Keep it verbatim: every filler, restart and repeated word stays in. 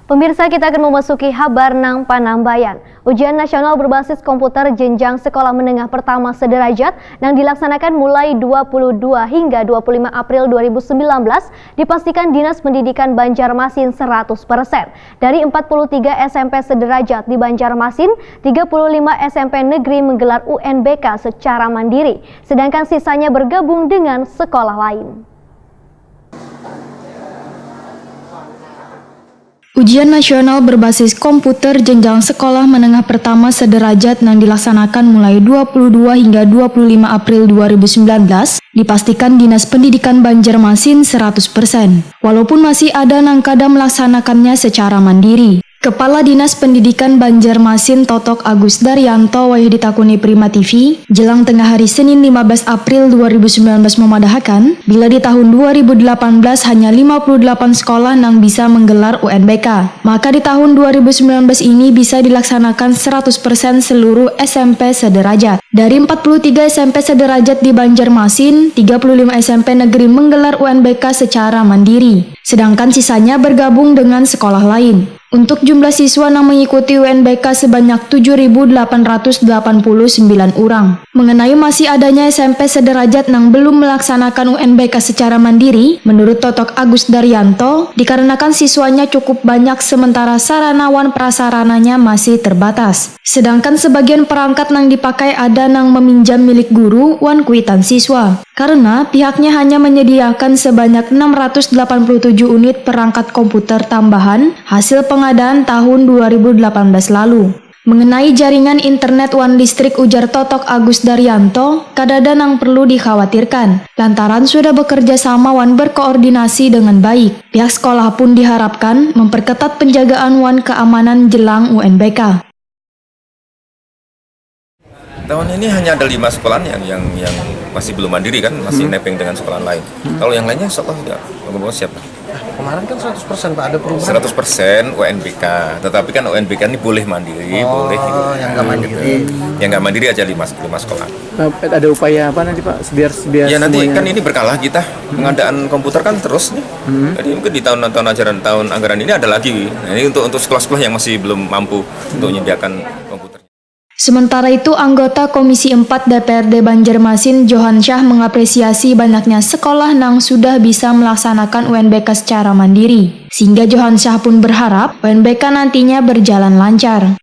Pemirsa, kita akan memasuki habar nang panambayan. Ujian nasional berbasis komputer jenjang sekolah menengah pertama sederajat nang dilaksanakan mulai dua puluh dua hingga dua puluh lima April dua ribu sembilan belas dipastikan Dinas Pendidikan Banjarmasin seratus persen. Dari empat puluh tiga S M P sederajat di Banjarmasin, tiga puluh lima S M P negeri menggelar U N B K secara mandiri, sedangkan sisanya bergabung dengan sekolah lain. Ujian nasional berbasis komputer jenjang sekolah menengah pertama sederajat yang dilaksanakan mulai dua puluh dua hingga dua puluh lima April dua ribu sembilan belas dipastikan Dinas Pendidikan Banjarmasin seratus persen, walaupun masih ada nang kada melaksanakannya secara mandiri. Kepala Dinas Pendidikan Banjarmasin Totok Agus Daryanto wayah ditakuni Prima T V, jelang tengah hari Senin lima belas April dua ribu sembilan belas memadahakan, bila di tahun dua ribu delapan belas hanya lima puluh delapan sekolah nang bisa menggelar U N B K, maka di tahun dua ribu sembilan belas ini bisa dilaksanakan seratus persen seluruh S M P sederajat. Dari empat puluh tiga S M P sederajat di Banjarmasin, tiga puluh lima S M P negeri menggelar U N B K secara mandiri, sedangkan sisanya bergabung dengan sekolah lain. Untuk jumlah siswa yang mengikuti U N B K sebanyak tujuh ribu delapan ratus delapan puluh sembilan orang. Mengenai masih adanya S M P sederajat yang belum melaksanakan U N B K secara mandiri, menurut Totok Agus Daryanto, dikarenakan siswanya cukup banyak sementara sarana wan prasarananya masih terbatas. Sedangkan sebagian perangkat yang dipakai ada yang meminjam milik guru wan kuitan siswa. Karena pihaknya hanya menyediakan sebanyak enam ratus delapan puluh tujuh unit perangkat komputer tambahan hasil pengadaan tahun dua ribu delapan belas lalu. Mengenai jaringan internet wan listrik, ujar Totok Agus Daryanto, kadada nang perlu dikhawatirkan, lantaran sudah bekerja sama wan berkoordinasi dengan baik. Pihak sekolah pun diharapkan memperketat penjagaan wan keamanan jelang U N B K. Tahun ini hanya ada lima sekolahan yang yang yang masih belum mandiri kan, masih hmm. nepeng dengan sekolahan lain. Hmm. Kalau yang lainnya insya Allah sudah bagus siap. Nah, kemarin kan seratus persen Pak, ada perubahan? Seratus persen U N B K, tetapi kan U N B K ini boleh mandiri, oh, boleh gitu. Yang nggak mandiri. Gitu. Yang nggak mandiri aja lima, lima sekolah. Nah, ada upaya apa nanti Pak, biar biar ya, nanti semuanya... Kan ini berkala kita, hmm. pengadaan komputer kan terus nih. Hmm. Jadi mungkin di tahun tahun ajaran tahun anggaran ini ada lagi. Nah, ini untuk untuk sekolah-sekolah yang masih belum mampu hmm. untuk menyediakan komputer. Sementara itu, anggota Komisi empat D P R D Banjarmasin, Johan Syah, mengapresiasi banyaknya sekolah yang sudah bisa melaksanakan U N B K secara mandiri, sehingga Johan Syah pun berharap U N B K nantinya berjalan lancar.